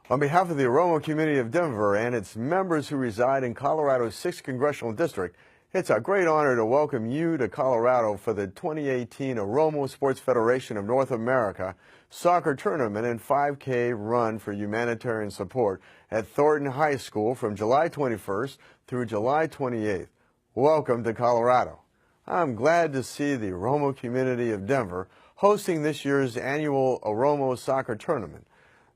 On behalf of the Oromo community of Denver and its members who reside in Colorado's 6th Congressional District, it's a great honor to welcome you to Colorado for the 2018 Oromo Sports Federation of North America Soccer Tournament and 5K Run for Humanitarian Support at Thornton High School from July 21st through July 28th. Welcome to Colorado. I'm glad to see the Oromo community of Denver hosting this year's annual Oromo Soccer Tournament.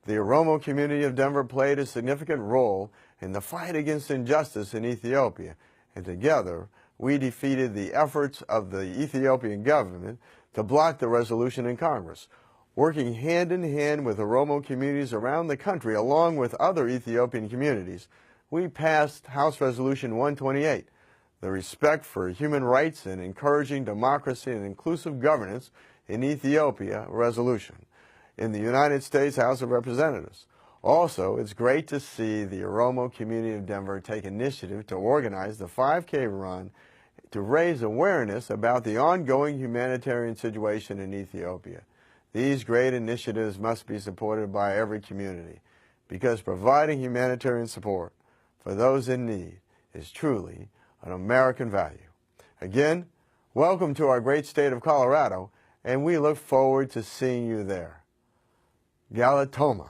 The Oromo community of Denver played a significant role in the fight against injustice in Ethiopia, and together we defeated the efforts of the Ethiopian government to block the resolution in Congress. Working hand in hand with Oromo communities around the country, along with other Ethiopian communities, we passed House Resolution 128, the Respect for Human Rights and Encouraging Democracy and Inclusive Governance in Ethiopia resolution in the United States House of Representatives. Also, it's great to see the Oromo community of Denver take initiative to organize the 5K run to raise awareness about the ongoing humanitarian situation in Ethiopia. These great initiatives must be supported by every community because providing humanitarian support for those in need is truly an American value. Again, welcome to our great state of Colorado, and we look forward to seeing you there. Galatoma.